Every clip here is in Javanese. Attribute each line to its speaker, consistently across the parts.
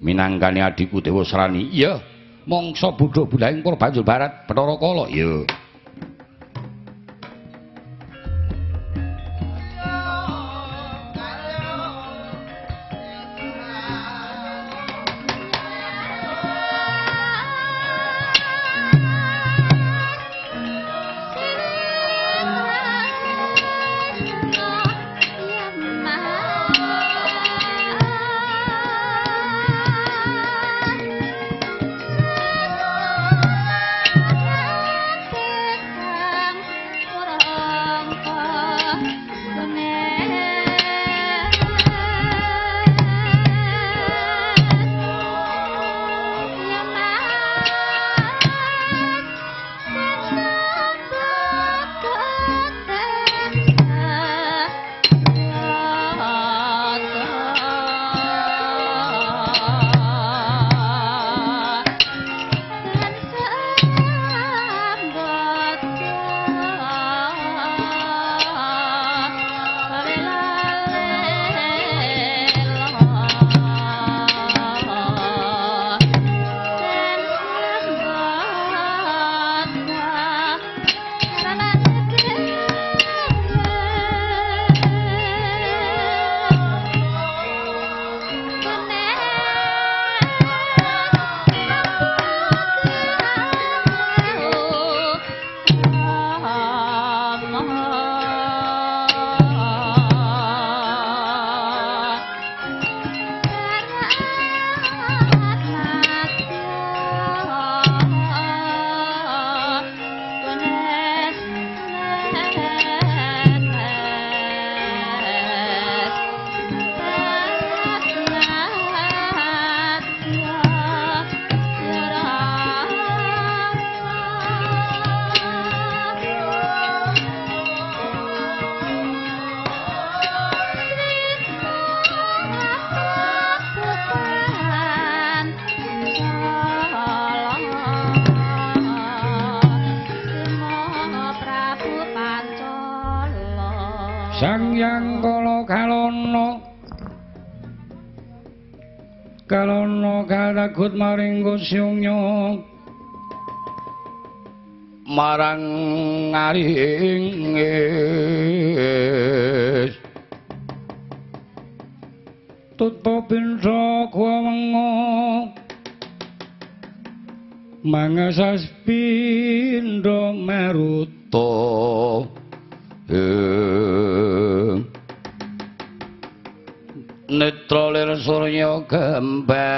Speaker 1: Minangkane adhiku Dewasrani. Iya, mangsa bodho budaying para banjur barat Bathara Kala. Iya. Sang Hyang Kala Kalana Kalana kalagut maring kusyungnya marang aringis tutup pindha kuwa wenga mangasas pindha maruta. Netra lir surya gembar.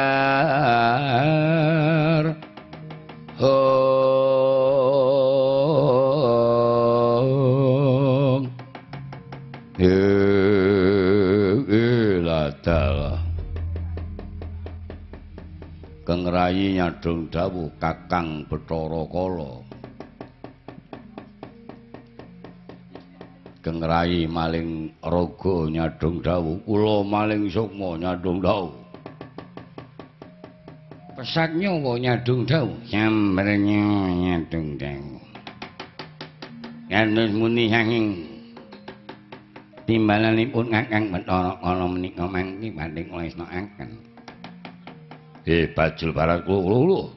Speaker 1: Ladal Keng Rayi nyadong dawuh Kakang Bathara Kala. Keng Rayi maling raga nyadong dawuh, kula maling sukma nyadong dawuh. Pesat nyawa nyadong dawuh, sambrenya nyadong dawuh. Kados muni saking timbalanipun Kakang Bathara Kala menika mangke badhe kula esnakaken. Bajul barat kula.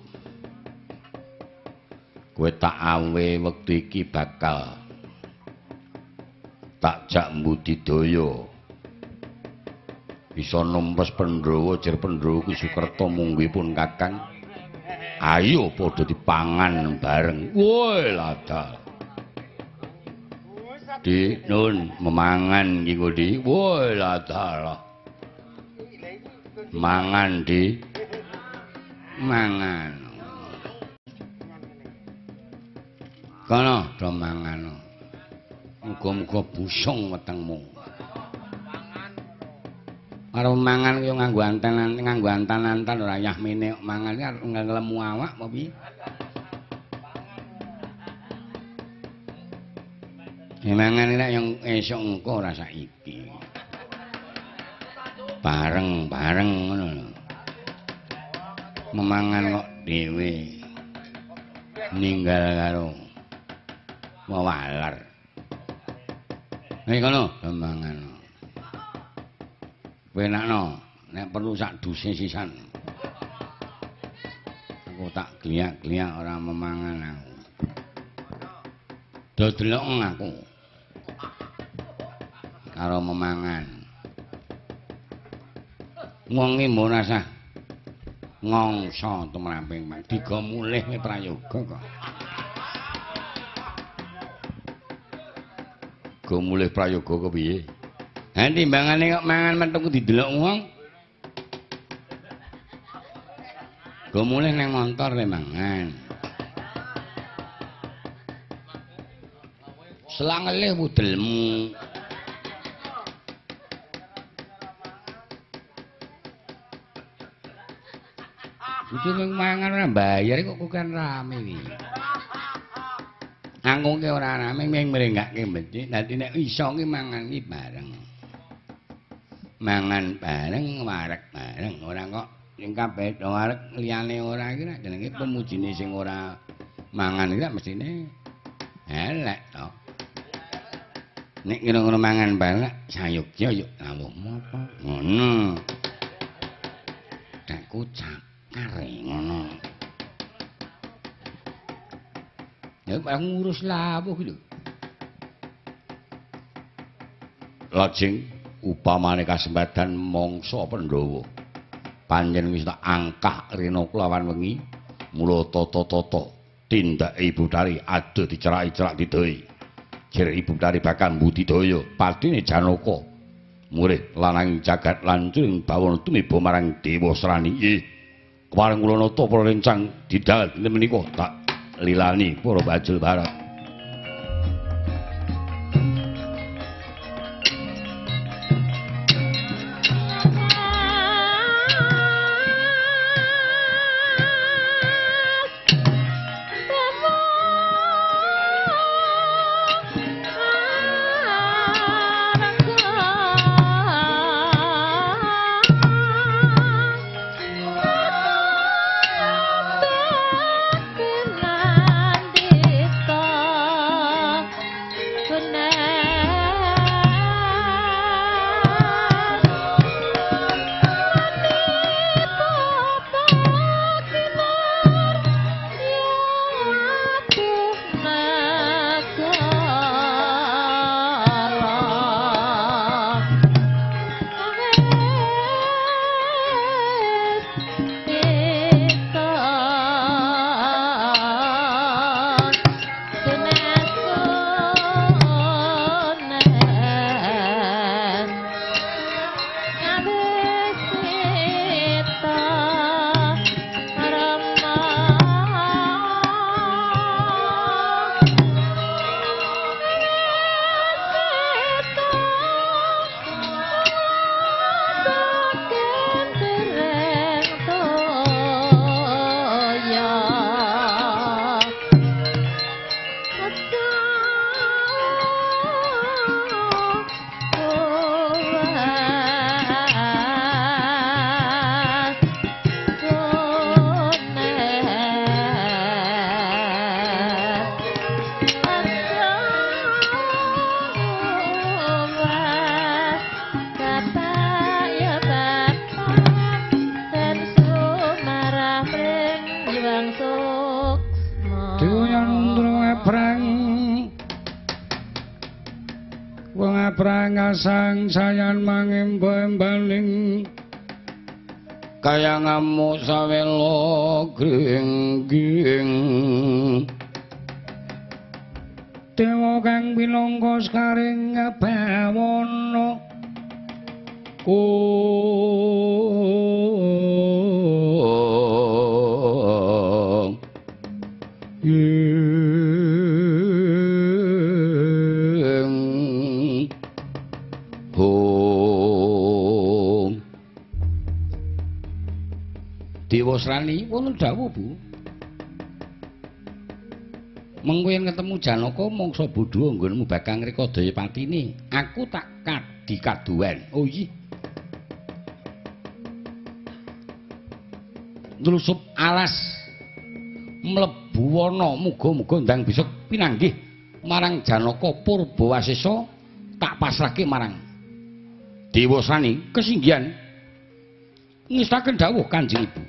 Speaker 1: Kowe tak awe wektu iki bakal tak jak mbudidaya bisa numpes Pandhawa jer Pandhawa ki Sukerta munggihipun Kakang. Ayo padha dipangan bareng. Woi ladal. Di nun memangan iki di. Woi ladal. Mangan di mangan. Kono do mangan. Muga-muga busung wetengmu. Arep mangan yo nganggo antan, nganggo antan-antan ora yahmene mangan arep nglemu awak apa piye? Mangan nek yang esuk engko ora saiki. Bareng-bareng ngono lho. Memangan kok dhewe. Ninggal karo wewaler. Nek kono mangan. Penakno, nek perlu sak duse sisan. Aku tak gliak-gliak ora memangan aku. Do delok aku. Karo memangan. Wong iki mbok rasah ngongso tumraping Pak. Diga mulih kowe prayoga kok. Go mulih prayoga kepiye? Ha timbangane kok mangan metu didelok wong. Go mulih nang montor le mangan. Selang elih wudelmu. Iki mung mangan ora bayar kok kukan rame iki. Aku ki ora rame mung mrenggake becik, dadi nek iso ki mangan ki bareng. Mangan bareng, wareg bareng, ora kok sing kabeh do wareg liyane ora iki nek jenenge pemujine sing ora mangan iki mestine elek to. Nek kira-kira mangan bareng sayogya yuk lawuhmu apa? Ngono. Dakku cakar ngono. Ya ngurus lawuh lho. Lajeng upamane kasembadan mangsa Pandhawa. Panjen wis tak angkah rena kelawan wengi, mula tata-tata tindake Ibu Tari adoh dicerak-cerak didoi. Jer Ibu Tari bakal mbudidaya padine Janaka. Murih lanang jagat lancuring bawana tumiba marang Dewa Srani. Nggih. Kepareng kula nata para rencang didal dinten menika tak lilani para bajul barat. Sang sayan mangemba-embaning kaya ngamuk sawela gringging dewa kang pinangka sekaring bawana Dewa Srani wonten dawuh Bu. Mengko yen ketemu Janaka mangsa bodho nggonmu bakal ngreka daya patine. Aku tak kadi kaduwen. Oh iya. Nlusup alas mlebu wana muga-muga ndang bisa pinanggih marang Janaka Purbawasesa tak pasrahke marang Dewa Srani kesinggihan ngestaken dawuh Kanjeng Ibu.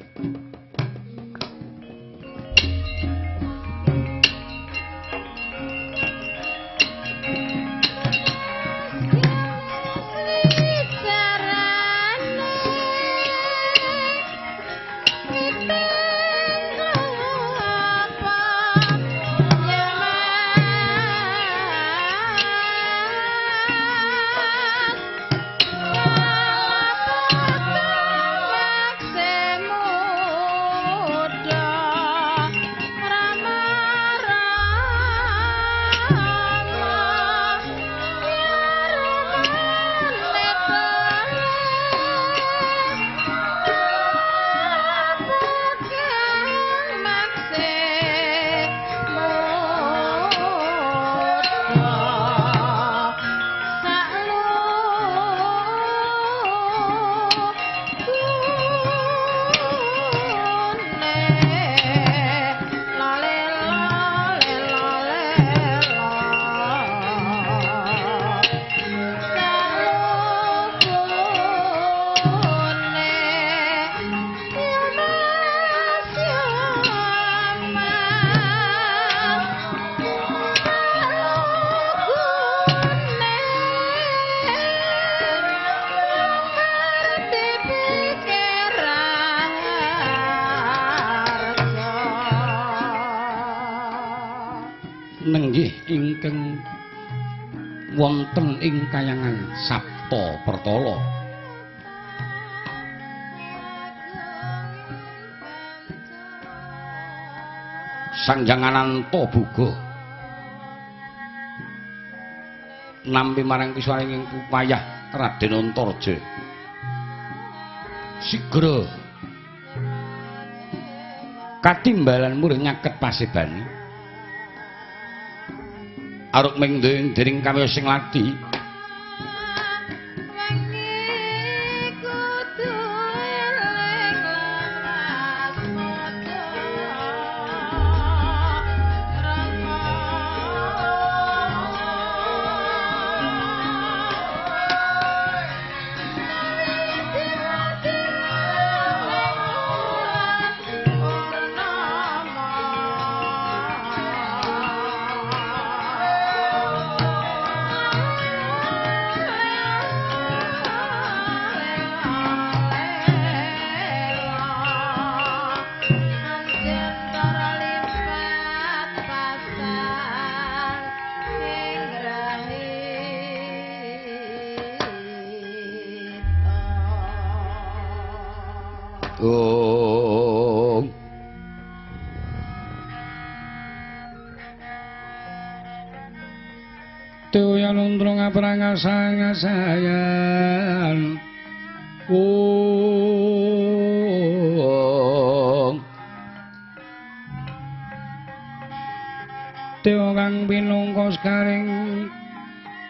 Speaker 1: Nenggih ingkang wonten ing kayangan Sabta Pertala. Sang Hyang Ananta Buga nampi marang pisuwaring ing wayah Raden Antarja. Sigra katimbalan murih nyaket pasebani. Aruk ming dening kawya sing lati. Sangasayan ung Dewa kang pinungka sekaring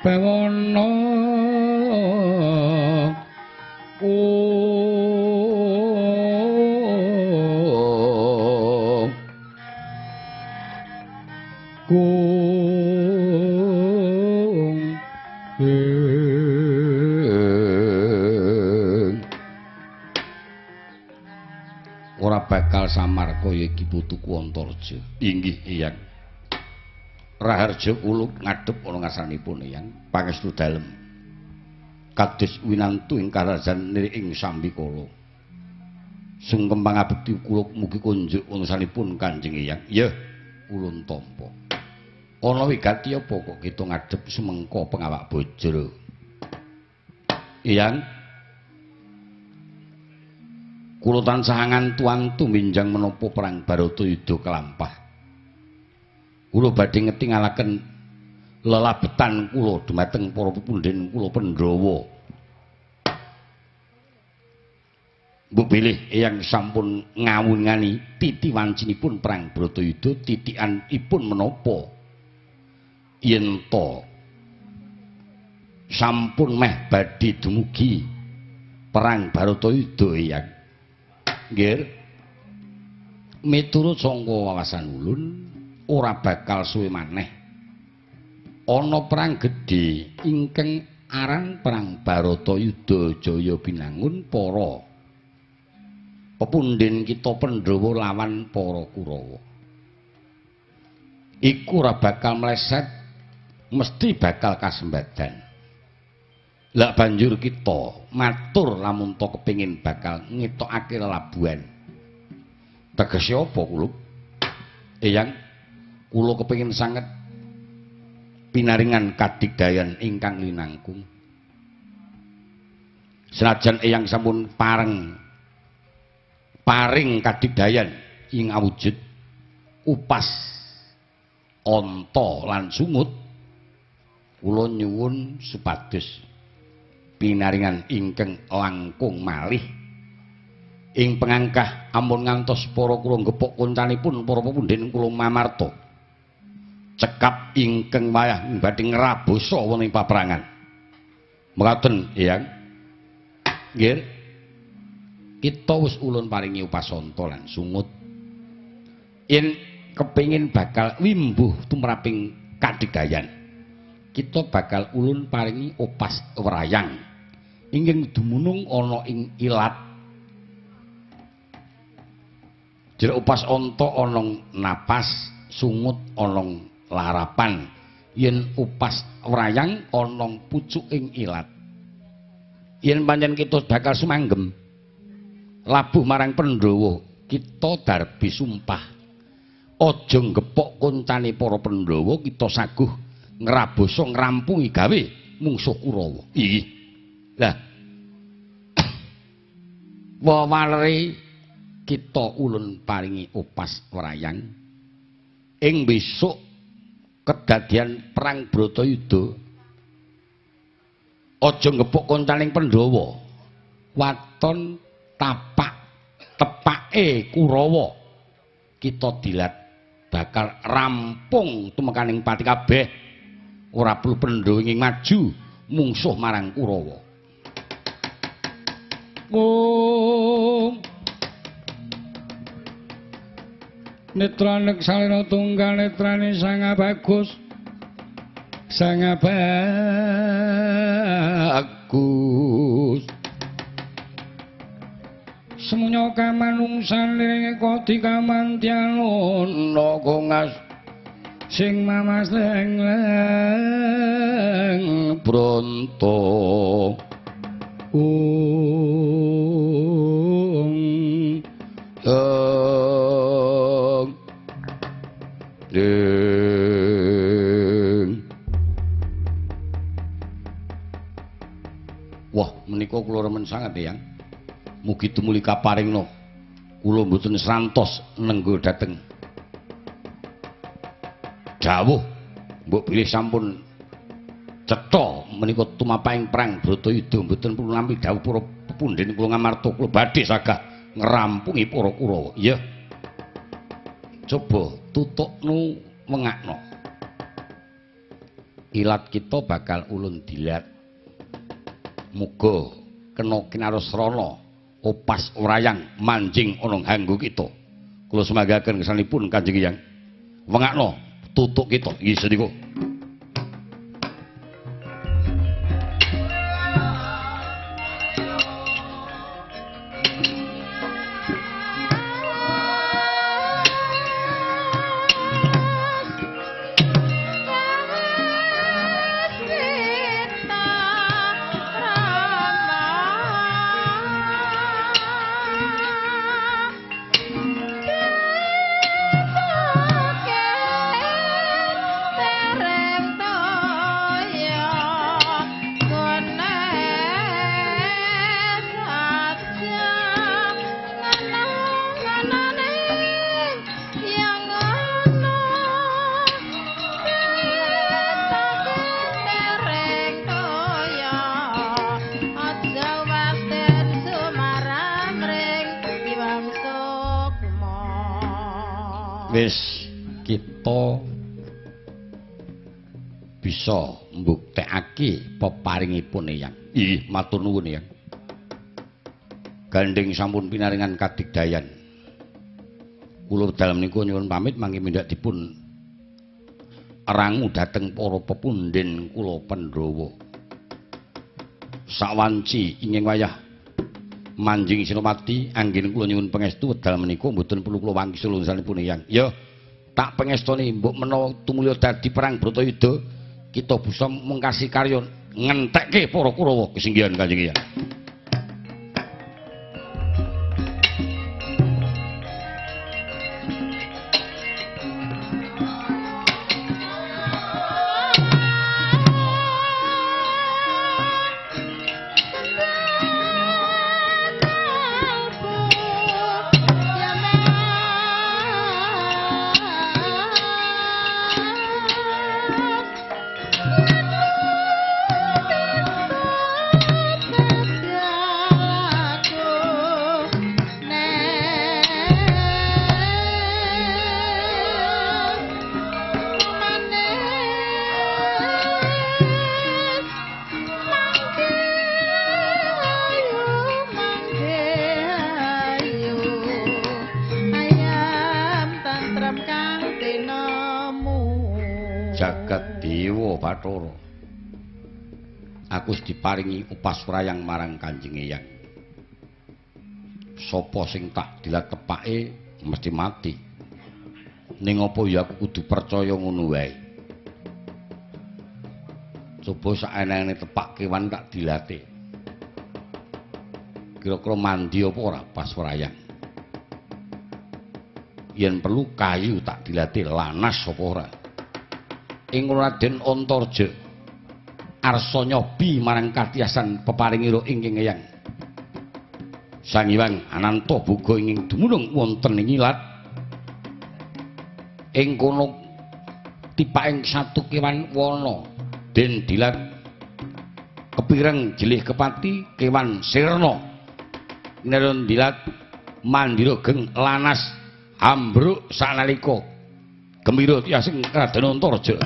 Speaker 1: bawana ung Ora bakal samar kaya iki putuku Antarja. Inggih Eyang. Raharja kula ngadhep ana ngarsanipun Eyang, pangestu dalem. Kados winantu ing karajan niri ing sambikala. Sungkem pangabekti kula mugi kunjuk wontenipun Kanjeng Eyang. Yeh, ulun tampa. Ana wigati apa kok kita ngadhep sumengko pengawak bojro? Eyang, kula tansah ngantu-antu minjang menapa perang Baratayuda kelampah. Kula badhe ngetingalaken lelabetan kula dumateng para pepundhen kula Pandhawa. Mbok bilih Eyang sampun ngawungani titi wancinipun perang Baratayuda titikanipun menapa? Yen to sampun meh badhe dumugi perang Baratayuda Eyang. Nggih. Miturut sangka wawasan ulun ora bakal suwe maneh ana perang gedhe ingkang aran perang Baratayuda Jaya Binangun para pepundhen kita Pandhawa lawan para Kurawa. Iku ora bakal meleset, mesti bakal kasembadan. Lah banjur kita matur lamun to kepengin bakal ngetokake lelabuhan. Tegese apa kula? Eyang, kula kepengin sanget pinaringan kadigdayan ingkang linangkung. Senajan Eyang sampun paring kadigdayan ing awujud upas onta lan sungut, kula nyuwun supados pinaringan ingkang langkung malih ing pengangkah ampun ngantos para kula gepok koncanipun para pepundhen kula mamarta cekap ingkang wayah badhe ngrabasa wonten ing paprangan. Mekaten Eyang. Nggih. Kita wis ulun paringi upasanta lan sungut. Yen kepengin bakal wimbuh tumraping kadigdayan, kita bakal ulun paringi opas wrayang ingkang dumunung ana ing ilat. Jero upas onta ana napas, sungut ana larapan. Yen upas wrayang ana pucuking ilat. Yen pancen kita bakal sumanggem labuh marang Pandhawa, kita darbi sumpah Aja ngepok koncane para Pandhawa, kita saguh ngrabasa ngrampungi gawe mungsuh Kurawa. Ih. Lah wewalere kita ulun paringi opas wrayang ing besok kedadian perang Bratayuda aja ngepuk koncaning Pandhawa, waton tapak tepake Kurawa kita dilat bakal rampung tumekaning pati kabeh, ora perlu Pandhawa ing maju mungsuh marang Kurawa.
Speaker 2: Om netranek salena tunggal netrane sanga bagus sanga bagus semuanya kamanungsan liringe kodi kamantyanana kongas sing mamas leng leng bronto. Ung eng ding.
Speaker 1: Wah, menika kula remen sanget Eyang. Mugi tumuli kaparingna kula mboten srantos nenggo dhateng dawuh mbok bilih sampun cetha menika tumapahing perang Bratayuda mboten perlu nampi dawuh para pepundhen kula ngamarta kula badhe sagah ngrampungi para Kurawa. Iya. Coba tutuknu wengakno. Ilat kita bakal ulun dilat. Muga kena kinarasrana opas wrayang manjing ana nganggo kita. Kula sumanggaken kesanipun Kanjeng Hyang. Wengakno tutuk kita. Nggih sendika. Wis kita bisa mbuktekake peparingipun Eyang. Ih, matur nuwun Eyang. Gandeng sampun pinaringan kadigdayan. Kula dalem niku nyuwun pamit mangke mindhak dipun rangu dhateng para pepundhen kula Pandhawa. Sawanci inging wayah manjing Senopati anggen kula nyuwun pangestu wedal menika mboten perlu kula wangsul unsanipun Eyang. Ya, tak pangestoni mbok menawa tumulya dadi perang Bratayuda kita bisa mungkasi karya ngentekke para Kurawa. Kesinggihan Kanjeng Eyang. Jagat Dewa Bathara, aku wis diparingi upas wrayang marang Kanjeng Eyang. Sapa sing tak dilat tepake mesti mati. Ning apa ya aku kudu percaya ngono wae. Coba saenene tepak kewan tak dilate. Kira-kira mandi apa ora pas wrayang? yen perlu kayu tak dilati lanas apa ora. Ing Raden Antarja arsa nyobi marang katiasan peparingira ingkang eyang Sang Hyang Ananta Boga ingkang dumunung wonten ing ilat. Ing kono tipaking satu kewan wana den dilat kepireng jelih kepati kewan sirna neren dilat mandira geng lanas ambruk sanalika gembira tiyasing Raden Antarja.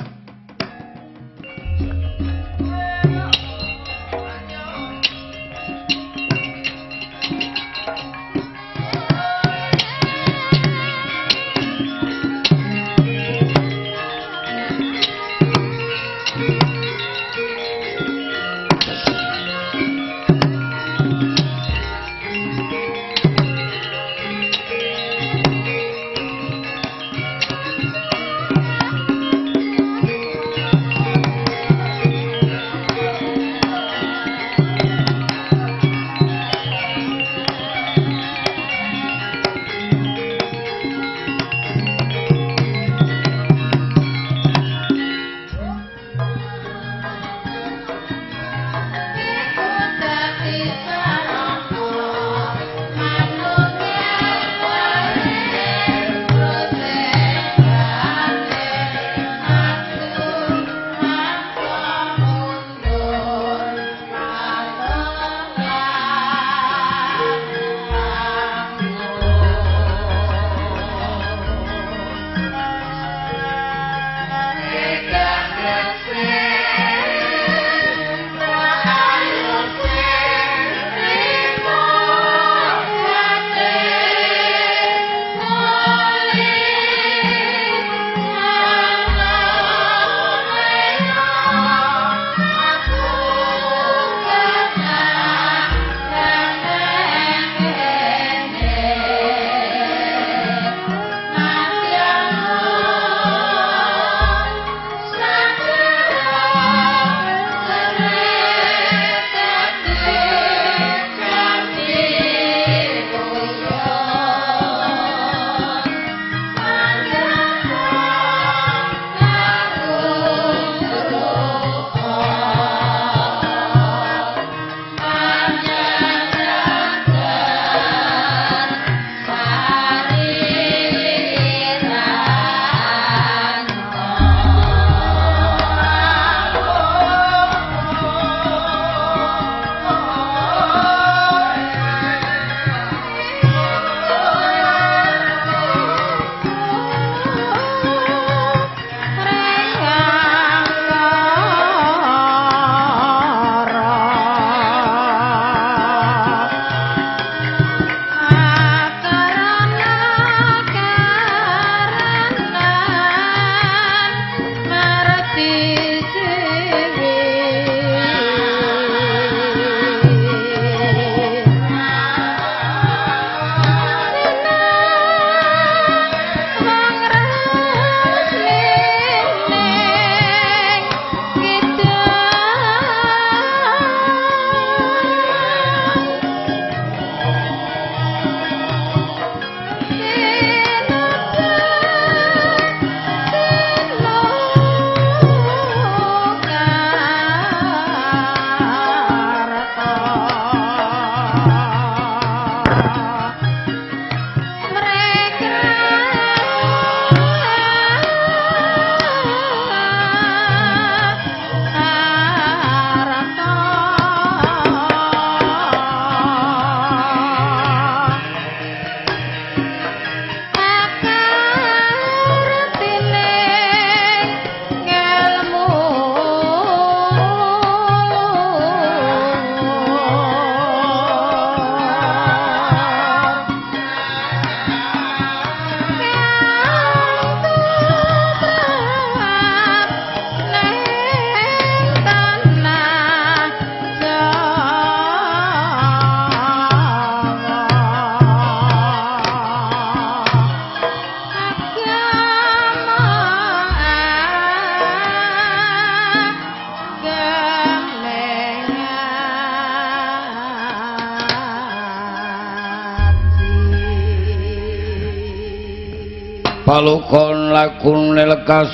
Speaker 1: Palukon lakune lekas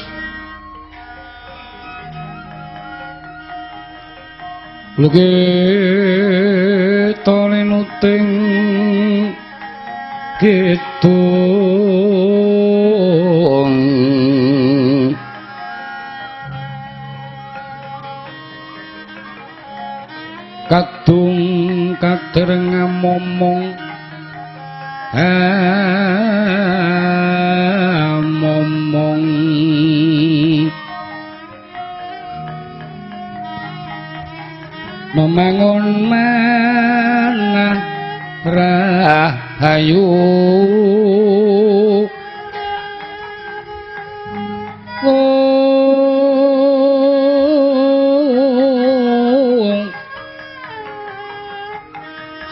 Speaker 2: lukita linuting kidung kadung kadereng momong momong memangun manah rahayu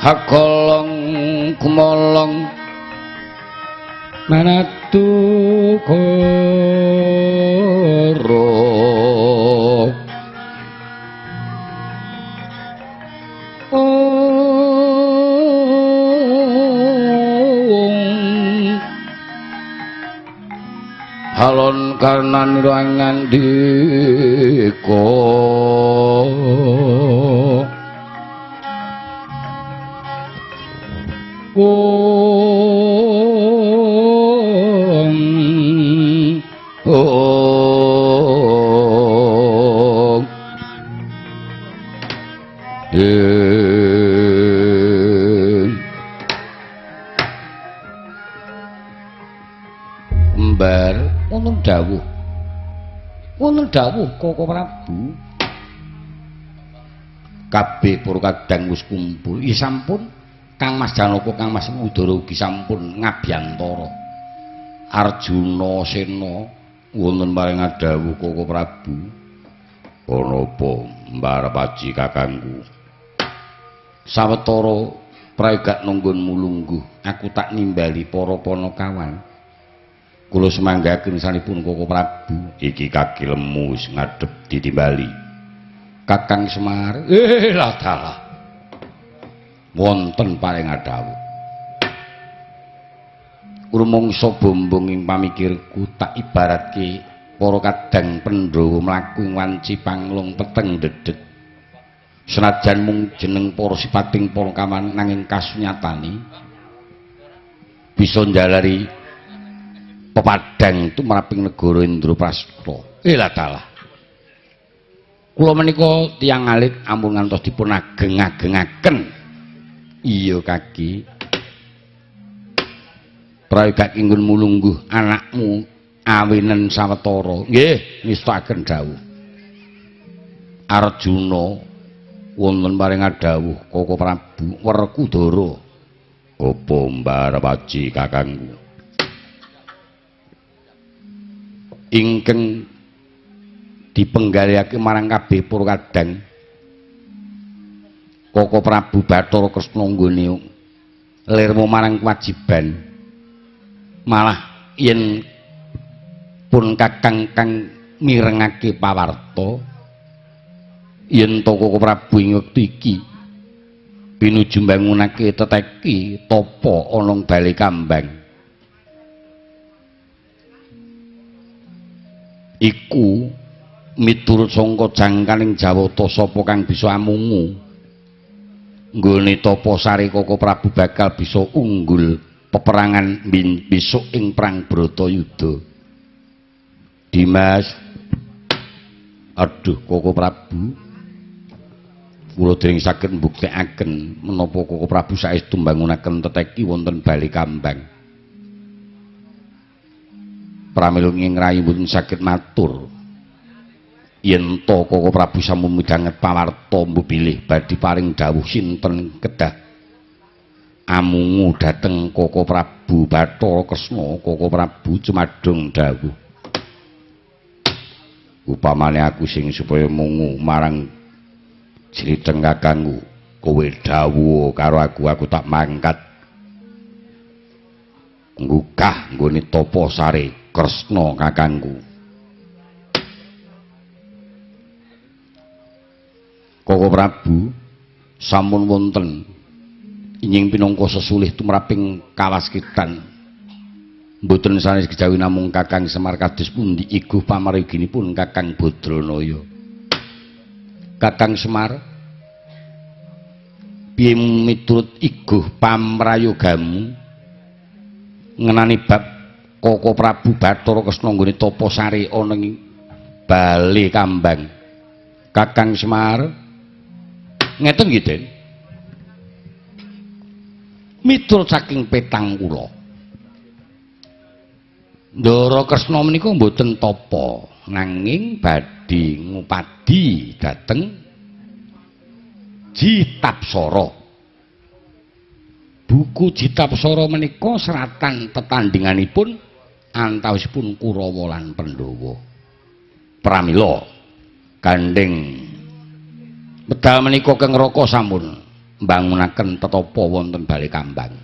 Speaker 1: hakolong kumolong
Speaker 2: manatu koro
Speaker 1: halon karnan ngandika
Speaker 2: om
Speaker 1: om Embar wonten dawuh. Wonten dawuh Koko Prabu. Kabeh para kadang wis kumpul. Ih sampun Kang Mas Janaka, Kang Mas Udara ugi sampun ngabyantara. Arjuna Sena wonten paring dawuh Koko Prabu. Ana apa Mbar Paji kakangku? Sawetara prayoga nunggun mulungguh, aku tak nimbali para panakawan. Kula semanggaken sanipun Koko Prabu, iki kaki lemu wis ngadhep ditimbali. Kakang Semar, lah dalah. Wonten paring dawuh. Rumangsa bombong ing pamikirku tak ibaratke para kadang Pandhawa mlaku ing wanci panglung peteng dedet. Senajan mung jeneng para sipating para kawan nanging kasunyatane bisa njalari pepadang tumraping negara Indraprasta. Lah dalah. Kula menika tiyang alit ampun ngantos dipun ageng-agengaken. Iya kaki. Prayoga inggun mulungguh anakmu awinen sawetara. Nggih, ngestakaken dawuh. Arjuna wonten paring dawuh Koko Prabu Werkudara. Apa Mbar Paji kakangku? Ingkang dipenggalihake marang kabeh para kadang Koko Prabu Bathara Kresna nggone lirmu marang kewajiban, malah yen pun kakang kang mirengake pawarta yen to Koko Prabu ing wektu iki pinuju mbangunake teteki tapa ana bale kambang iku miturut sangka jangkaning Jawata sapa kang bisa amungu nggone tapa sare Koko Prabu bakal bisa unggul peperangan besok ing perang Bratayuda. Dimas, aduh Koko Prabu, kula dereng saged mbuktekaken menapa Koko Prabu saestu mbangunaken teteki wonten bale kambang. Pramila ing rayi mboten saged matur. Yen to Koko Prabu sampun midhanget pawarta mbuh bilih badhe paring dawuh sinten kedah amungu dhateng Koko Prabu Bathara Kresna. Koko Prabu cumadung dawuh, upamane aku sing supaya mungu marang jriteng kakangku, kowe dawuh karo aku, aku tak mangkat nggugah nggone tapa sare Kresna kakangku. Koko Prabu sampun wonten inying pinangka sesulih tumraping kawaskitan Mboten sanes kejawi namung Kakang Semar kados pundi iguh pamarginipun Kakang Badranaya. Kakang Semar, piye miturut iguh pamrayogamu ngenani bab Koko Prabu Bathara Kresna nggone tapa sare ana ing Bale Kambang? Kakang Semar, ngeten nggih Den. Miturut saking petang kula, Ndara Kresna menika mboten tapa nanging badhe ngupadi dhateng Jitapsara. Buku Jitapsara menika seratan tetandhinganipun antawisipun Kurawa lan Pandhawa. Pramila gandheng medal menika Kang Raka sampun mbangunaken tetapa wonten Bale Kambang.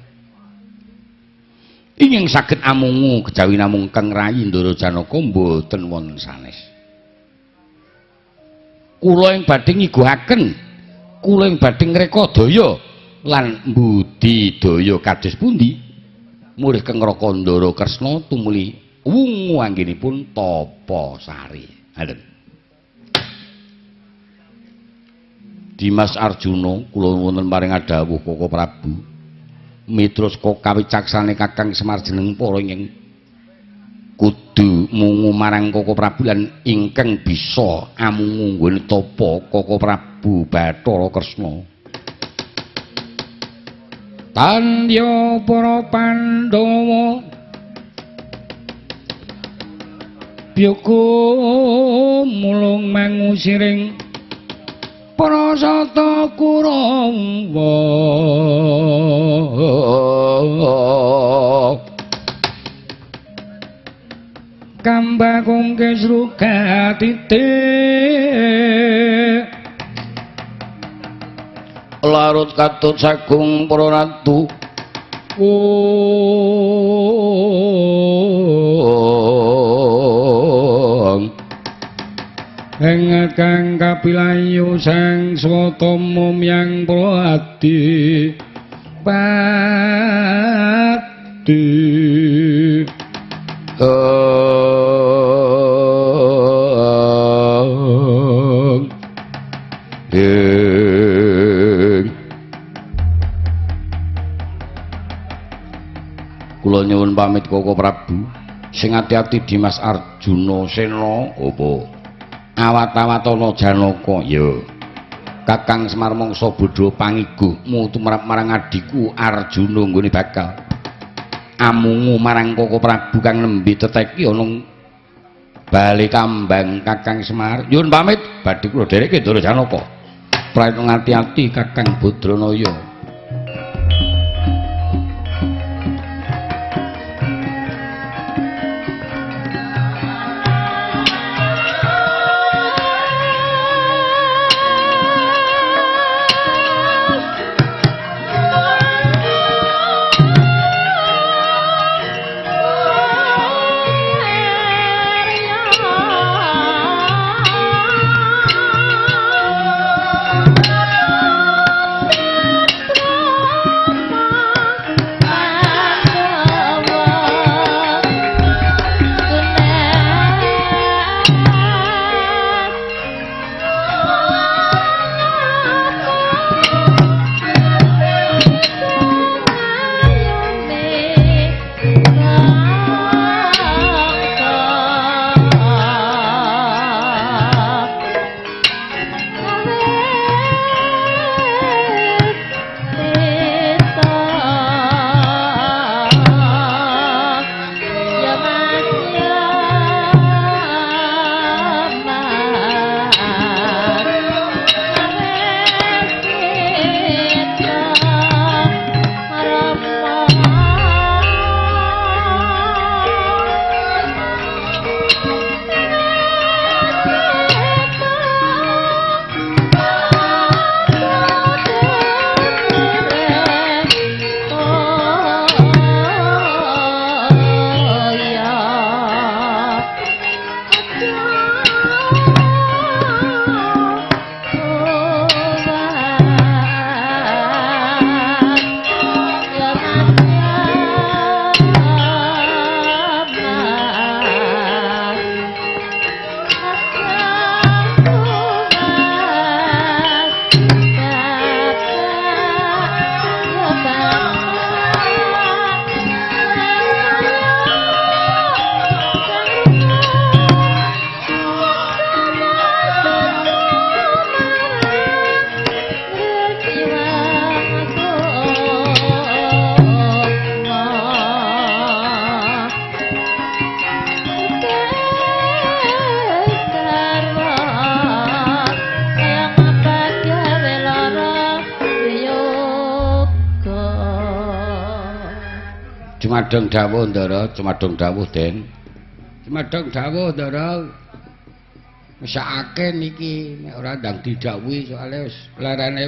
Speaker 1: Ingkang saged amungu kejawi namung Kang Rayi Ndara Janaka mboten wonten sanes. Kula ing badhe ngiguhaken, kula ing badhe ngrekodaya lan mbudidaya kados pundi murih Kang Raka Ndara Kresna tumuli wungu anggenipun tapa sare. Ngaten. Dimas Arjuna, kula wonten paring dawuh Koko Prabu. Miturut kawicaksane Kakang Semar jeneng para ingkang kudu mungu marang Koko Prabu lan ingkang bisa amungu nggone tapa Koko Prabu Bathara Kresna.
Speaker 2: Tandya para Pandhawa byuku mulung mangusiring prasata Kurawa. Kambakung kesruga titik
Speaker 1: larut katut sagung para ratu.
Speaker 2: Kang kapilayu sang swatama myang pradi pati.
Speaker 1: Kula nyuwun pamit Koko Prabu. Sing ati-ati Dimas Arjuna Sena apa? Awat-awatana Janaka ya. Kakang Semar mangsa bodho pangiguhmu tumrap marang adhiku Arjuna nggone bakal amungu marang Koko Prabu kang nembe teteki ana Bale Kambang. Kakang Semar nyuwun pamit badhe kula dhereke Ndara Janaka. Prayitna ati-ati Kakang Badranaya. Cumadong dawuh Ndara, cumadong dawuh Den. Cumadong dawuh Ndara. Mesakake niki nek ora ndang didhawuhi soalé wis lerene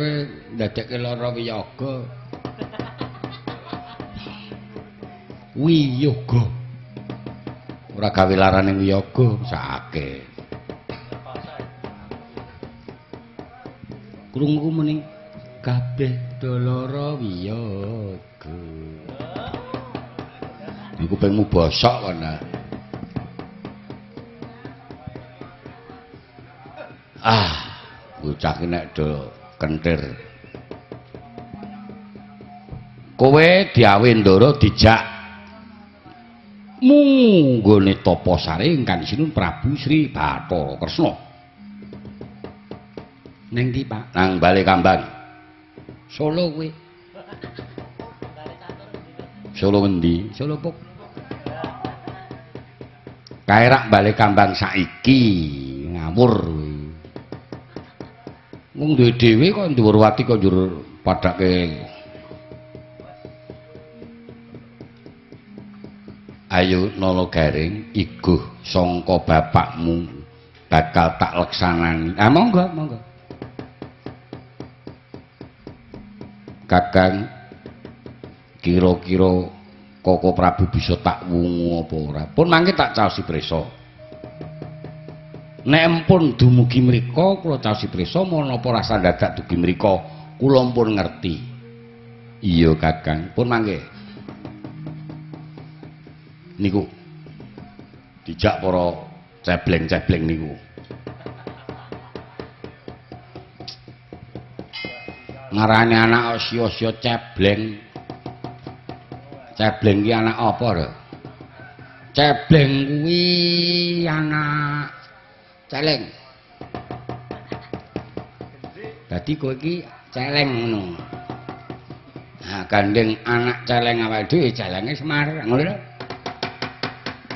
Speaker 1: ndadekke lara wiyaga. Wiyoga. Ora gawe larane wiyaga, mesakake. Krungu muni kabeh do lara wiyaga. Iku kupingmu bosok kono. Ah, bocah ki nek do kentir. Kowe diawe Ndara dijak munggone tapa sare ingkang sinun Prabu Sri Bathara Kresna. Ning ndi, Pak? Nang Bale Kambang. Solo kuwi. Solo ngendi? Solo Puk. Kae rak Bale Kambang saiki ngawur kuwi. Wong duwe dhewe kok Ndhuwurwati kok njur padhake. Ayo Nala Garing, iguh sangka bapakmu bakal tak leksanani. Ah monggo, monggo. Kakang, kira-kira Koko Prabu bisa tak wungu apa ora? Pun mangke tak caosi prisa. Nek empun dumugi mriko kula caosi prisa menapa rasa dadak dugi mriko kula pun ngerti. Iya Kakang, pun mangke. Niku dijak para cebleng-cebleng niku. Ngarani anak sia-sia cebleng. Cebleng ki anak apa lho? Cebleng kuwi anak celeng. Dadi kowe iki celeng ngono. Nah, gandeng anak celeng awake dhewe celenge Semar, ngono lho.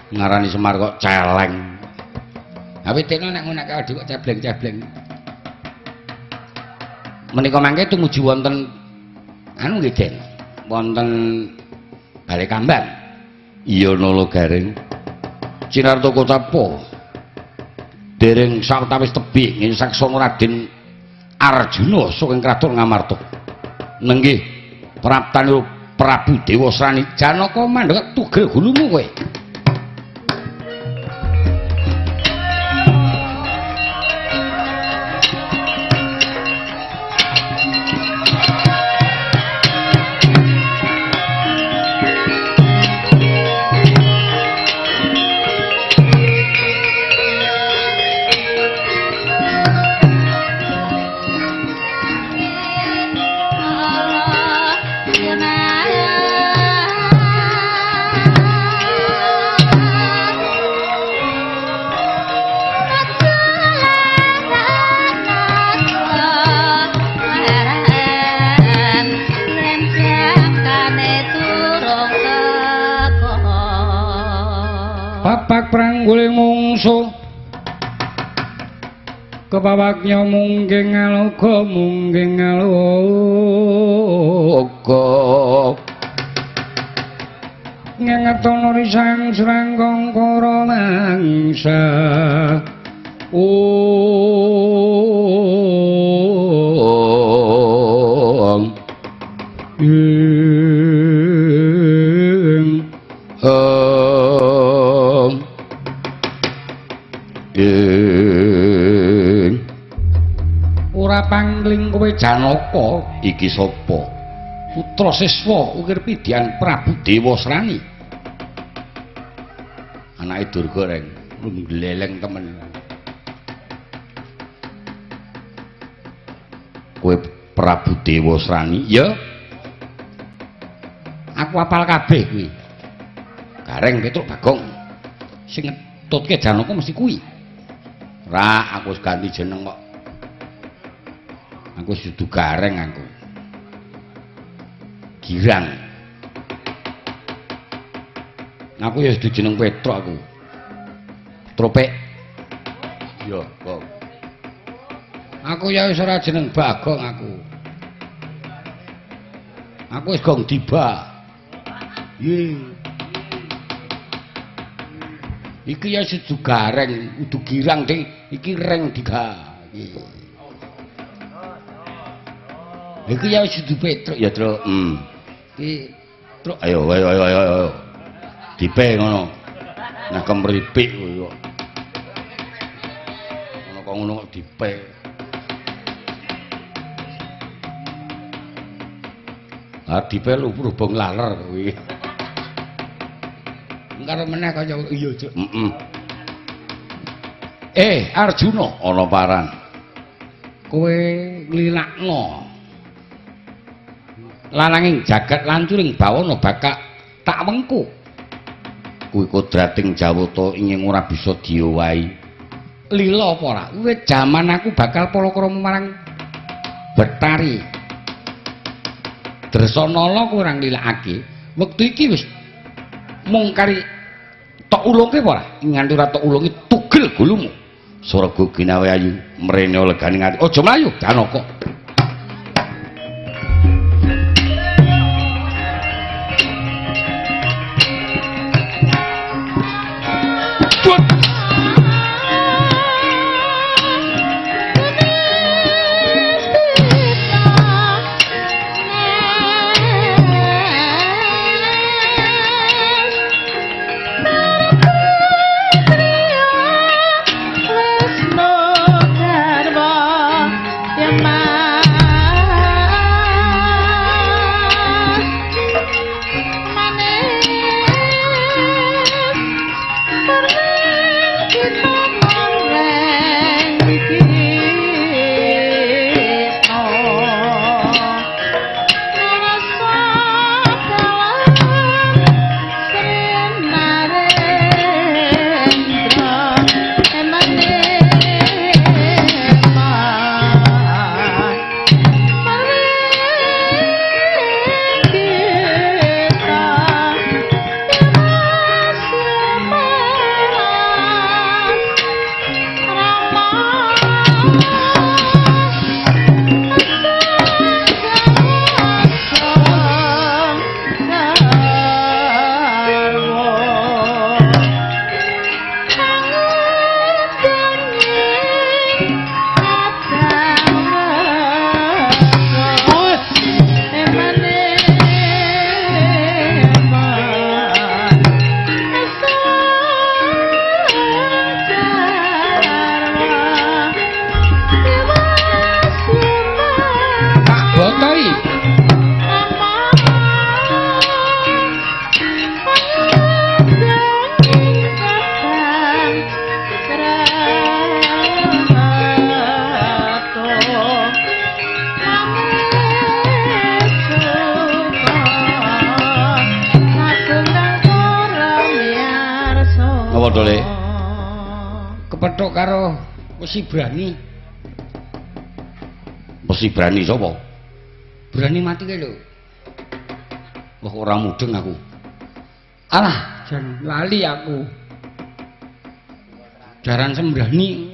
Speaker 1: Ngarani Semar kok celeng. Ha witekno nek ngono nek awake dhewe kok cebleng-cebleng. Menika mangke tumuju wonten anu nggih Den, wonten Bale Kambang. Iya Nala Garing. Cinarta Kotapa. Dereng sawetawis tebih nginsaksana Raden Arjuna saking Kraton Ngamarta. Nenggih praptanipun Prabu Dewasrani Janaka mandhek tugel gulumu kowe.
Speaker 2: Papak pranggule mungsuh kepawaknya mungkin ngaloga mungkin ngaloga ngengetono risang serangkong koro mangsa ong ing ing
Speaker 1: ora pangling kowe Janaka iki sapa? Putra siswa ukir pidyan Prabu Dewasrani. Anake Durga reng gleleng temen. Kowe Prabu Dewasrani ya? Aku apal kabeh kuwi. Gareng Petruk Bagong sing ngetutke Janaka mesti kuwi. Ra, aku wis ganti jeneng kok. Aku wis dudu Gareng aku. Girang. Aku ya dudu jeneng Petruk aku. Tropek. Iya, Gong. Aku ya wis ora jeneng Bagong aku. Aku wis Gong Diba. Ye. Iki ya sudu gareng, udu girang ding, iki reng diga. Iki ya sudu Petruk ya, Truk. Iki Truk ayo ayo ayo ayo. Dipe ngono. Nah kemripik kowe kok. Ngono kok ngono kok dipe. Ah dipe lubrubung laler kuwi.
Speaker 2: Karo meneh kaya iya, Cuk.
Speaker 1: Heeh. Arjuna ana paran. Kowe nglilakno. Lananging jagat lancuring bawana bakal tak wengku. Kuwi kodrating Jawata ing ora bisa diowahi. Lila apa ora? Wiwit jaman aku bakal palakrama marang Betari. Dresanala kowe ora nglilakake. Wektu iki wis mung kari tok ulungke apa ora? Nganti ora tok ulungi tugel gulumu. Swarga ginawe ayu mrene legane ati. Aja mlayu Janaka.
Speaker 2: Kepethuk karo Wesi Brani.
Speaker 1: Wesi Brani sapa?
Speaker 2: Berani mati kae lho.
Speaker 1: Wah ora mudeng aku.
Speaker 2: Alah, jan lali aku. Jaran sembrani.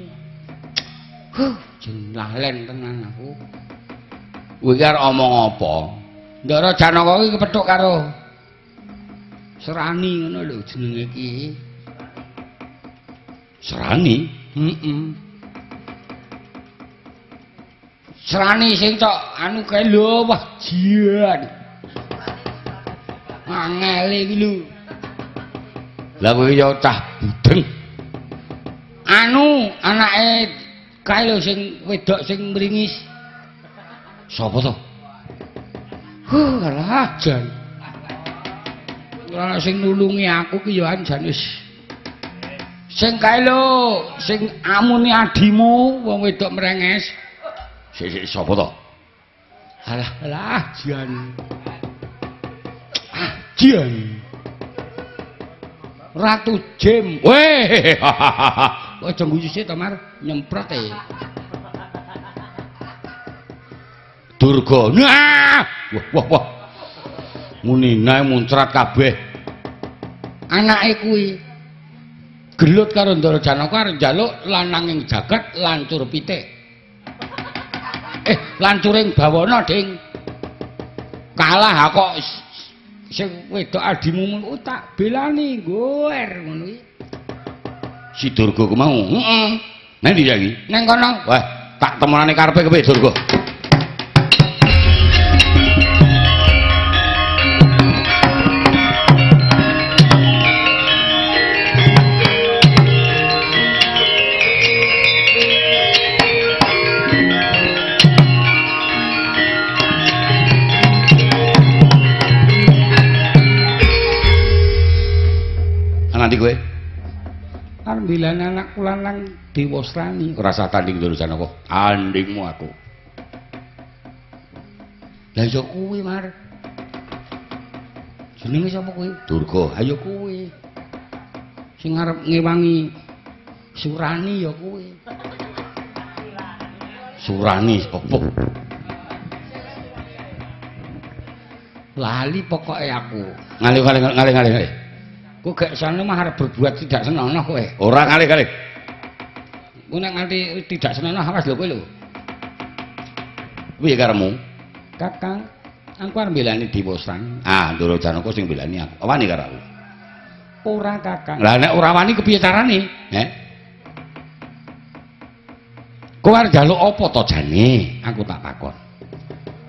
Speaker 2: Huh, jan lalen tenan aku.
Speaker 1: Kowe iki arep omong apa?
Speaker 2: Ndara Janaka iki kepethuk karo Serani ngono lho jenenge iki.
Speaker 1: Serani?
Speaker 2: Heeh. Serani sing tok anu kae lho, wah jian. Angele iki lho.
Speaker 1: Lah kowe ya cah budeng.
Speaker 2: Anu anake kae lho sing wedok sing mringis.
Speaker 1: Sapa to?
Speaker 2: Huh, alah jan. Ora sing nulungi aku ki ya jan wis. Sing kae lho, sing amune adimu wong wedok mrenges.
Speaker 1: Sik sik sapa to?
Speaker 2: Alah alah jan. Ah, jan. Ratu Jim.
Speaker 1: Weh.
Speaker 2: Aja guyu sik to, Mar, nyemprot e.
Speaker 1: Durga. Nah! Wah wah wah. Munine muncrat kabeh.
Speaker 2: Anake kuwi gelut karo Ndara Janaka arep njaluk lananging jagat lancur pitik. Lancuring bawana, Ding. Kalah kok sing wedok adimu tak belani nggoer ngono iki.
Speaker 1: Si Durga ku mau. Heeh. Nang ndi saiki? Nang kono. Wah, tak temenane karepe kepiye Durga? Nanti kowe
Speaker 2: arep mbilani anakku lanang Dewasrani.
Speaker 1: Ora usah tanding Ndoro Janaka. Tandingmu aku.
Speaker 2: Lah ya kuwi, Mar. Jenenge sapa kuwi?
Speaker 1: Durga.
Speaker 2: Ayo kuwi. Sing arep ngewangi Surani ya kuwi.
Speaker 1: Surani sapa?
Speaker 2: Lali pokoke aku.
Speaker 1: Ngalih.
Speaker 2: Kowe gak sane mah arep berbuat tidak senonoh kowe.
Speaker 1: Ora ngalih.
Speaker 2: Kowe nek nganti tidak senonoh awas lho kowe lho.
Speaker 1: Piye karepmu?
Speaker 2: Kakang, aku arep mbelani Dewasrani.
Speaker 1: Ah, Ndoro Janaka sing mbelani aku. Wani karo aku.
Speaker 2: Ora, Kakang.
Speaker 1: Lah nek ora wani kepiye carane? Heh.
Speaker 2: Kowe arep njaluk apa to jane? Aku tak takon.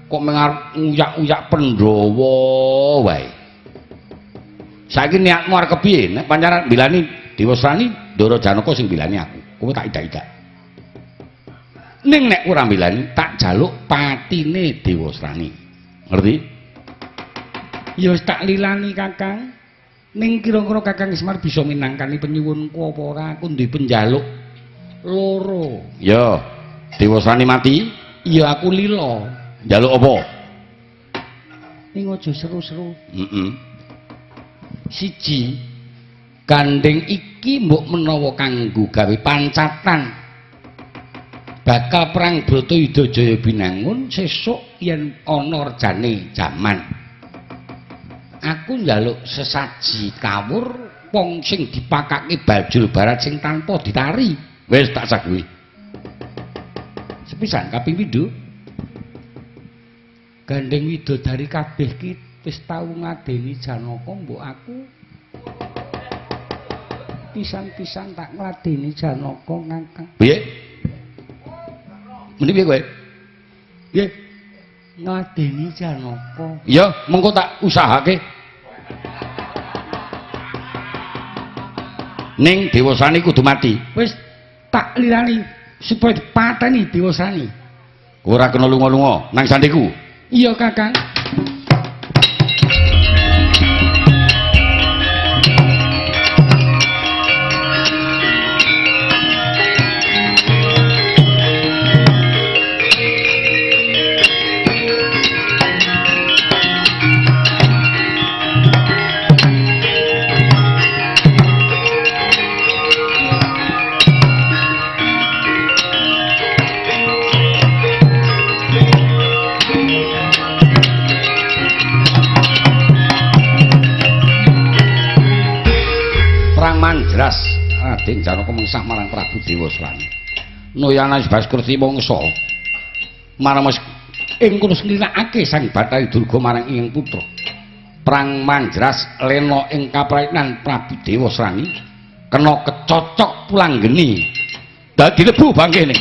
Speaker 1: Kok mung arep nguyak-uyak Pandhawa wae. Saiki niatmu arep kepiye? Nek pancen mbelani Dewasrani, Ndoro Janaka sing mbelani aku. Kowe tak idak-idak. Ning nek ora mbelani, tak jaluk patine Dewasrani. Ngerti?
Speaker 2: Ya wis tak lilani, Kakang. Ning kira-kira Kakang Ismar bisa minangkani penyuwunku apa ora? Aku duwe penjaluk loro.
Speaker 1: Ya, Dewasrani mati,
Speaker 2: ya aku lila.
Speaker 1: Njaluk apa?
Speaker 2: Ning aja seru-seru.
Speaker 1: Heeh.
Speaker 2: Siji, gandeng iki mbok menawa kanggo gawe pancatan bakal perang Bratayuda Jaya Binangun sesuk yen ana rejane jaman. Aku njaluk sesaji kawur wong sing dipakake bajul barat sing tanpa ditari.
Speaker 1: Wis tak saguhi.
Speaker 2: Sepisan kaping pindho. Gandeng widodari kabeh ki wis tau ngadeni Janaka, mbok aku pisan-pisan tak ngladeni Janaka, Kakang.
Speaker 1: Piye? Meni piye kowe? Piye?
Speaker 2: Ngladeni Janaka.
Speaker 1: Iya, mengko tak usahake. Ning Dewasrani kudu mati.
Speaker 2: Wis tak lirani supaya dipateni Dewasrani.
Speaker 1: Ora kena lunga-lunga nang sandiku.
Speaker 2: Iya, Kakang.
Speaker 1: Manjras Raden Janaka mengsah marang Prabu Dewasrani. Noyana Baskurti mangsa marang
Speaker 2: ing kono nglirakake Sang Bathari Durga marang ing putra.
Speaker 1: Perang Manjras lena ing kapraitnan Prabu Dewasrani kena kecocok pulang geni. Dadi lebu bangkene.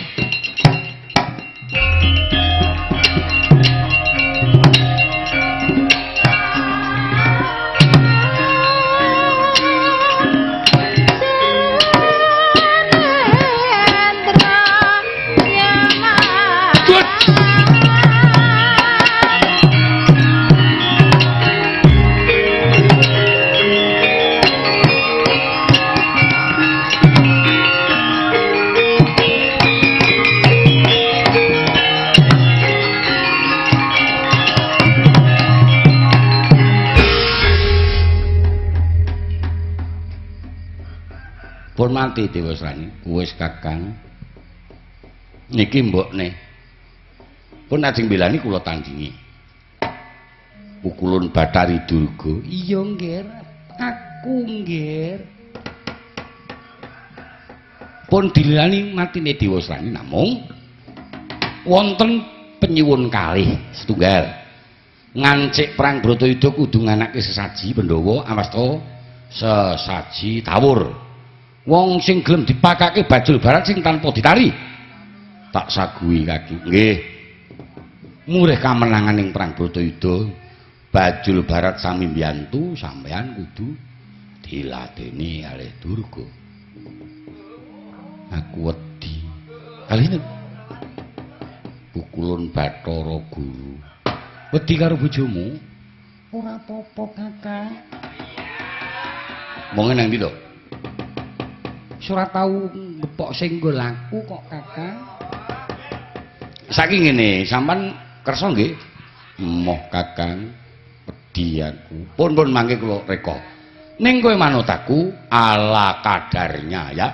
Speaker 1: Pun mati Dewasrani. Wis Kakang, niki mbokne pun ajeng bilani kula tandingi. Pukulun Bathari Durga.
Speaker 2: Iya nggih, aku nggih.
Speaker 1: Pun dililani matine Dewasrani, namung wonten penyuwun kalih setunggal. Ngancik perang Bratayuda kudu nganake sesaji Pandhawa awasta sesaji tawur. Wong sing gelem dipakake Bajul Barat sing tanpa ditari. Tak saguhi kaki. Nggih. Murih kamenangan ing perang Bratayuda, Bajul Barat sami mbiyantu sampean kudu diladeni kalih Durga. Aku wedi. Kali pukulun Bathara Guru. Wedi karo bojomu? Ora apa-apa, Kakang. Wonge nang ndi to? Wis ora tau ngepok senggol aku kok, Kakang. Saiki ngene, sampean kersa nggih? Emoh, Kakang, wedi aku. Pun-pun mangke kula reka. Ning kowe manut aku ala kadarnya ya.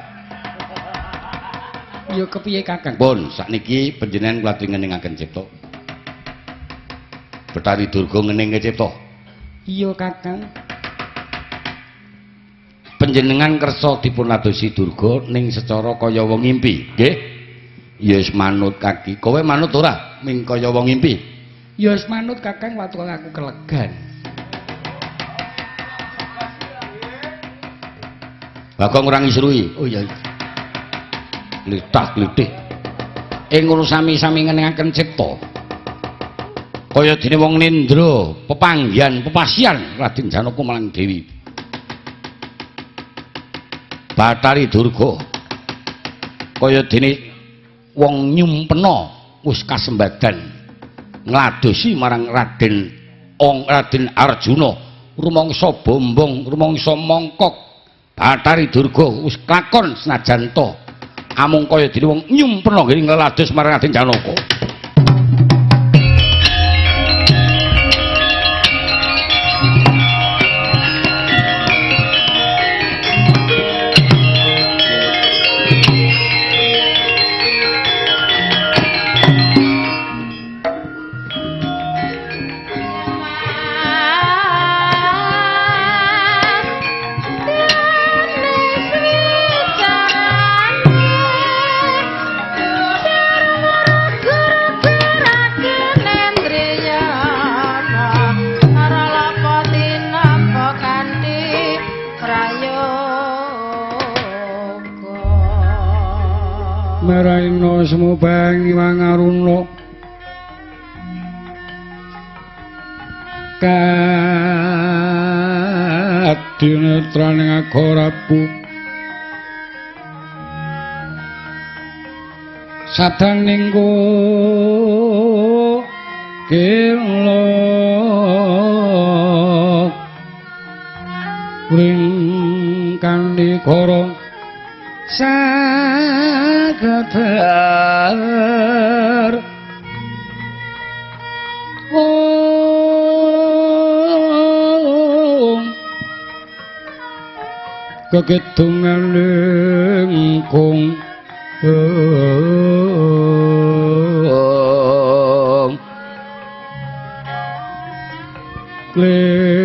Speaker 1: Ya kepiye, Kakang? Pun sakniki panjenengan kula ngeningaken cipta. Bathari Durga ngeningke cipta. Iya, Kakang. Panjenengan kersa dipun ladosi Durga ning secara kaya wong ngimpi, nggih? Ya wis manut kaki. Kowe manut ora? Ming kaya wong ngimpi. Ya wis manut, Kakang, watu aku kelegan. Bagong ora ngisrui. Oh iya. Glithah-glithih. Ing ngono sami-sami ngeningaken cipta. Kaya dene wong nendra, pepanggihan, pepasian Raden Janaka marang Dewi Bathari Durga. Kaya dene wong nyumpena wis kasembadan ngladosi marang Raden Raden Arjuna, rumangsa bombong, rumangsa mongkok. Bathari Durga wis klakon senajan ta amung kaya dene wong nyumpena ngene nglados marang Raden Janaka.
Speaker 2: Maraina sumubang iwang aruna kadinetraning agorapu sadaning kela ring kandikara sagetar om kegedungan lengkung klir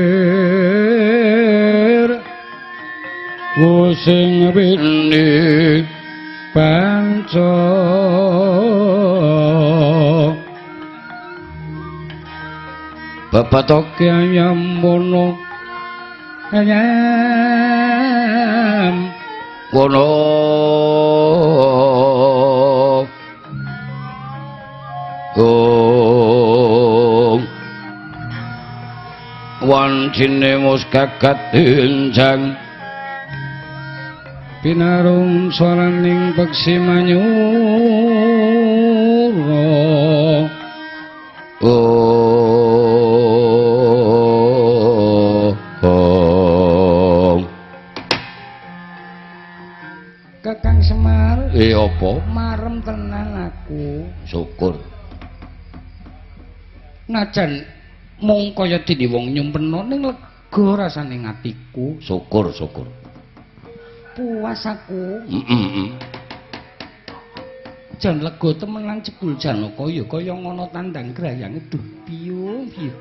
Speaker 2: sing wini panca bebatoke ayam wono ayam
Speaker 1: wono ong wancine mus gagat injang
Speaker 2: pinarung swaraning peksi manyura.
Speaker 1: Oh,
Speaker 2: Kakang Semar,
Speaker 1: apa?
Speaker 2: Marem tenan aku.
Speaker 1: Syukur.
Speaker 2: Najan mung kaya dene wong nyumpena ning lega rasane atiku.
Speaker 1: Syukur, syukur.
Speaker 2: Puas aku. Jan lega temenan jebul Janaka ya kaya ngono tandang grayange duh piye piye.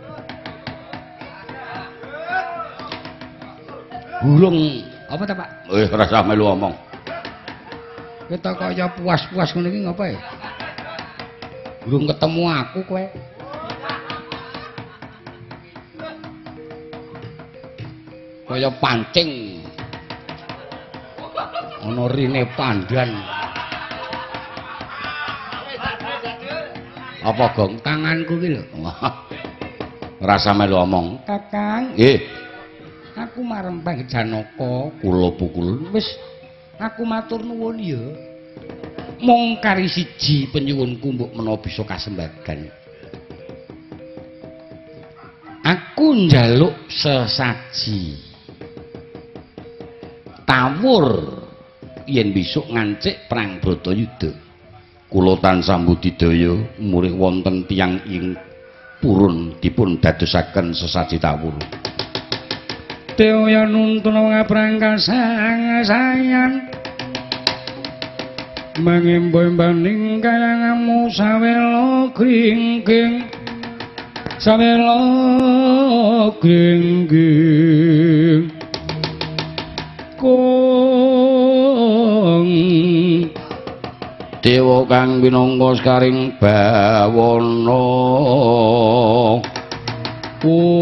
Speaker 1: Burung
Speaker 2: apa ta, Pak?
Speaker 1: Ora usah melu omong.
Speaker 2: Kita kaya puas-puas ngono iki ngapa ya? Burung ketemu aku kowe.
Speaker 1: Kaya pancing.
Speaker 2: Ana rine pandan. Apa gong tanganku ki lho. Ora melu omong. Kakang, nggih. Aku marempeng Janaka kula pukul. Wis aku matur nuwun ya. Mung kari siji penyuwunku mbok menawa bisa kasembadan. Aku njaluk sesaji tawur yen besok ngancik perang Bratayuda. Kula tansah budidaya murih wonten tiyang ing purun dipun dadosaken sesaji tawur. Dewa nuntun ngaprang kasangasayan mangimbo-imbaning kayangamu sawela gringging sawela gringging kong dewa kang pinangka sekaring bawana ong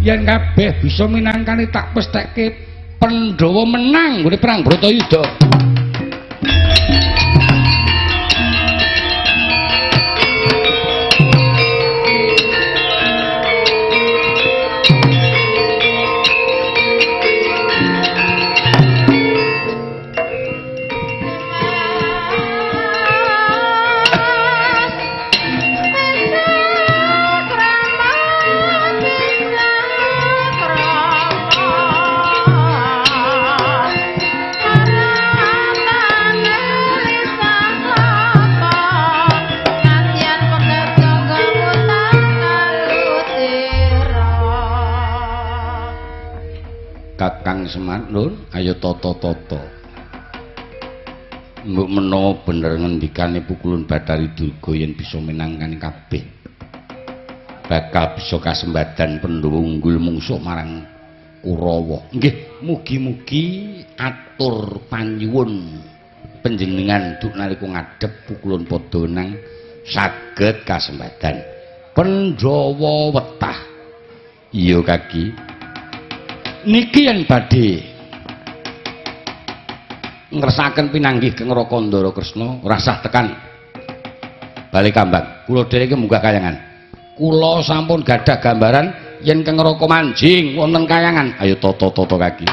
Speaker 2: yen kabeh bisa minangkani tak pestheke Pandhawa menang nggone perang Bratayuda. Kakang Semar Nun, ayo tata-tata. Mbok menawa bener ngendikane pukulun Bathari Durga yen bisa minangkani kabeh. Bakal bisa kasembadan Pandhawa unggul mungsuh marang Kurawa. Nggih, mugi-mugi atur panyuwun panjenengan duk nalika ngadhep pukulun padha nang saged kasembadan. Pandhawa wetah. Iya kaki. Niki yen badhe ngersakaken pinanggih Kang Raka Ndara Kresna rasah tekan bali kambang. Kula dhereke munggah kayangan. Kula sampun gadah gambaran yen Kang Raka manjing wonten kayangan. Ayo tata-tata kaki.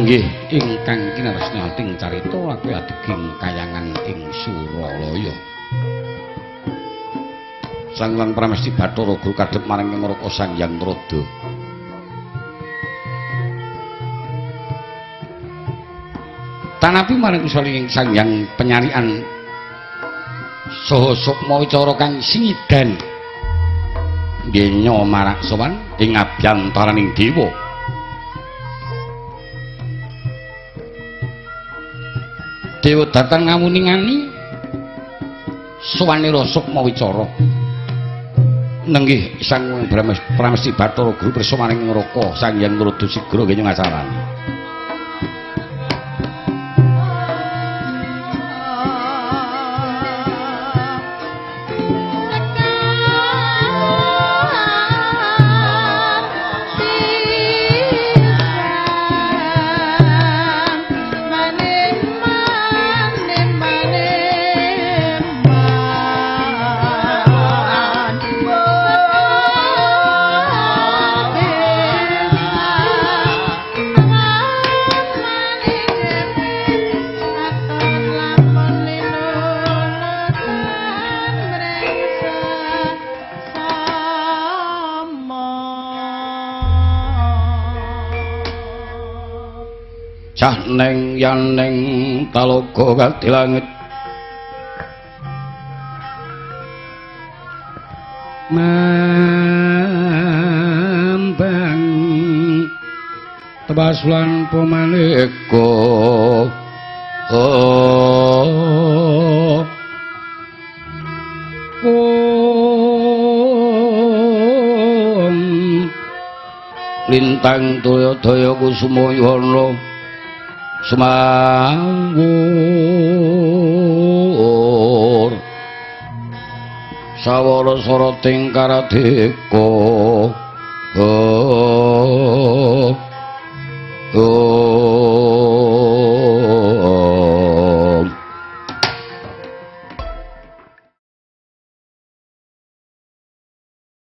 Speaker 2: Nggih ingkang kinaresna ting carita laku adeging kayangan ing Suralaya. Sang Hyang Pramesti Bathara Guru kadhep marang Kang Raka Sang Hyang Narada. Tanapi marang kusali ing Sang Hyang Penyarian saha sukma wicara kang singidan ngenya marak sowan ing abyantaraning dewa. Dewa datang ngawuningani sowanira sukma wicara.
Speaker 1: Nenggih Sang Pramesti Bathara Guru pirsa maring neraka Sang Hyang Narada sigra nggih ngacarani. Cah neng yaneng talaga kadi langit mambang tebas lan pemaneka lintang daya-daya kusuma yono sumawur sawara sarating karadika. Oh, oh.